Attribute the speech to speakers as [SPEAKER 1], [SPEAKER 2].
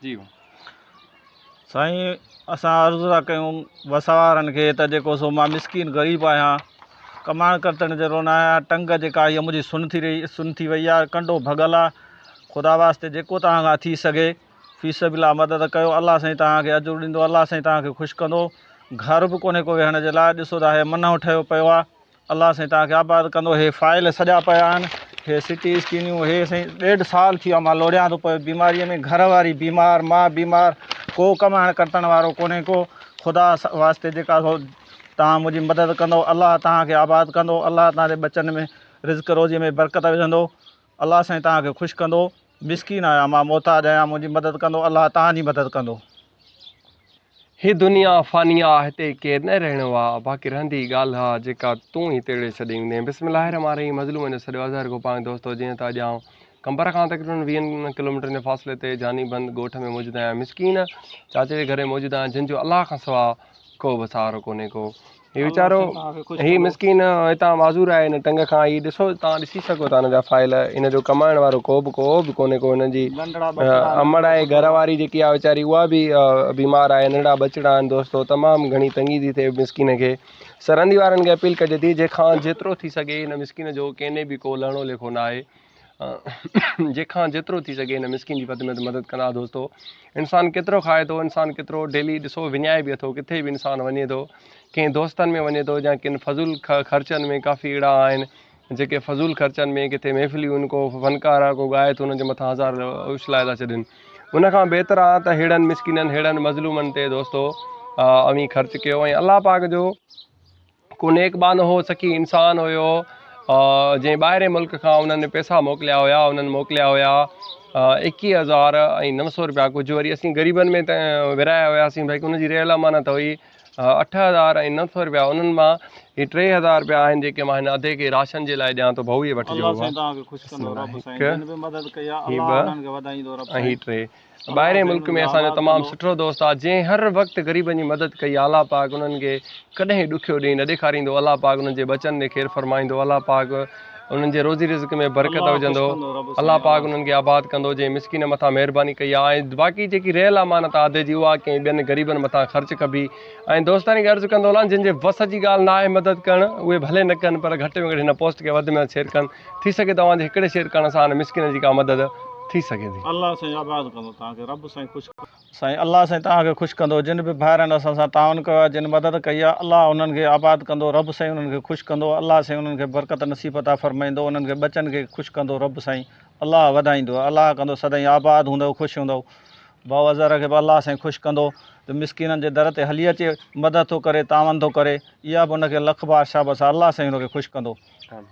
[SPEAKER 1] جي.
[SPEAKER 2] سائين اسان عرض ٿا ڪيون وسوارن کي ته جيڪو سو مان مسڪين غريب آهيان ڪمائڻ ڪرتڻ جهڙو نه آهيان ٽنگ جيڪا آهي منهنجي سن ٿي رهي سن ٿي وئي آهي ڪنڊو ڀڳل آهي خدا واسطي جيڪو توهان کان ٿي سگهي في سبيل الله مدد ڪيو الله سائين توهان کي اجر ڏيندو الله سائين توهان کي خوش ڪندو گهر به ڪونهي ڪو ويهڻ جي لاء ڏسو ته هي منهن ٺهيو پيو آهي الله سائين توهان کي آباد ڪندو هي فائل سڄا پيا آهن هي سٽي اسڪينيون هي سائين ڏيڍ سال ٿي ويو آهي مان لوڙيان ٿو پيو بيماري ۾ گهر واري بيمار مان بيمار ڪو ڪمائڻ ڪرتڻ وارو ڪونهي ڪو خدا واسطي جيڪا سو توهان منهنجي مدد ڪندو الله توهان کي آباد ڪندو الله توهان جي ٻچن ۾ رزق روزي ۾ برڪت وجهندو الله سائين توهان کي خوش ڪندو مسڪين آهيان مان محتاج آهيان منهنجي مدد ڪندو الله توهان جي مدد ڪندو.
[SPEAKER 1] هي دنيا فاني آ هتي ڪير نه رهڻو آ باقي رهندي ڳالهه آ جيڪا تون ئي تيڙي ڇڏي ايندين بسم الله الرحمٰن الرحيم مظلومن جو سڏ اظهر گوپانگ دوستو جيئن ته اڄ آئون قمبر کان تقريبن ويهن ڪلوميٽرن جي فاصلي تي جاني بند ڳوٺ ۾ موجود آهيان مسڪين چاچي جي گهر ۾ موجود آهيان جن جو الله کان سوا ڪو به سهارو ڪونهي ڪو هي ويچارو هي مسڪين هتان معذور آهي هن ٽنگ کان هي ڏسو توهان ڏسي سگهو ٿا هن جا فائل هن جو ڪمائڻ وارو ڪو به ڪو به ڪونهي ڪو هن جي امڙ آهي گهر واري جيڪي آهي ويچاري اها به بيمار آهي ننڍڙا ٻچڙا آهن دوستو تمام گهڻي تنگي ٿي ٿئي مسڪين کي سرندي وارن کي اپيل ڪجي ٿي جنهن کان جيترو ٿي سگهي هن مسڪين جو ڪنهن به ڪو لهڻو ليکو نه آهي جنهن کان جيترو ٿي سگهي هن مسڪين جي وڌ ۾ وڌ مدد ڪندا دوستو انسان ڪيترو کائي ٿو انسان ڪيترو ڊيلي ڏسو وڃائي به اٿو ڪٿي به انسان وڃي ٿو ڪنهن دوستن ۾ وڃي ٿو يا ڪن فضول خرچن ۾ ڪافي اهڙا آهن جيڪي فضول خرچن ۾ ڪٿي محفليون آهن ڪو فنڪار آهي ڪو ڳائي ٿو ان جي مٿان هزار اڇلائي ٿا ڇڏين ان کان بهتر آهي ته ههڙن مسڪينن ههڙن مظلومن تي دوستو اوهين خرچ ڪيو ۽ الله پاڪ جو ڪو نيڪ ٻانهو هو، سخي انسان هيو، جنهن ٻاهرين ملڪ کان انهن پئسا موڪليا هيا، انهن موڪليا هيا ايڪيهه هزار ۽ 900 رپيا ڪجهه وري اسين غريبن ۾ ته ورهايا هياسين ڀئي ان جي رهيل امانت هئي 8000 ۽ 900 رپيا انهن مان هي 3000 رپيا آهن جيڪي مان هن ادي کي راشن جي لاء ڏيان ٿو ڀئو اهي وٺجو هڪ هي ٻه ۽ هي ٽي ٻاهرين ملڪ ۾ اسان جو تمام سٺو دوست آ جنهن هر وقت غريبن جي مدد ڪئي آ الله پاڪ انهن کي ڪڏهن ڏکيو ڏينهن نه ڏيکاريندو الله پاڪ انهن جي ٻچن ڏي خير فرمائيندو الله پاڪ انهن جي روزي رزق ۾ برڪت وجهندو الله پاڪ انهن کي آباد ڪندو جنهن مسڪين مٿان مهرباني ڪئي آ ۽ باقي جيڪي رهيل امانت آ ادي جي اها ڪنهن ٻين غريبن مٿان خرچ ڪبي ۽ دوستن کي عرض ڪندو هلان جن جي وس جي ڳالهه نه آهي مدد ڪرڻ اهي ڀلي نه ڪن پر گهٽ ۾ گهٽ هن پوسٽ کي وڌ ۾ وڌ شيئر ڪن ٿي سگهي ته اوهان جي هڪڙي شيئر ڪرڻ سان ان مسڪين جي ڪا مدد ٿي سگهي ٿي.
[SPEAKER 2] الله سائين آباد ڪندو توهان کي رب سائين خوش. سائين الله سائين توهان کي خوش ڪندو جن به ڀائرن اسان سان تعاون ڪيو آهي جن مدد ڪئي آهي الله انهن کي آباد ڪندو رب سائين انهن کي خوش ڪندو الله سائين انهن کي برڪت نصيب عطا فرمائيندو انهن کي ٻچن کي خوش ڪندو رب سائين الله وڌائيندو الله ڪندو سدائين آباد هوندؤ خوش هوندؤ ڀاء اظهر کي به الله سائين خوش ڪندو ته مسڪينن جي در تي هلي اچي مدد ٿو ڪري تعاون ٿو ڪري اها به ان کي لک بار شابس آهي الله سائين ان کي خوش ڪندو.
[SPEAKER 1] آمين.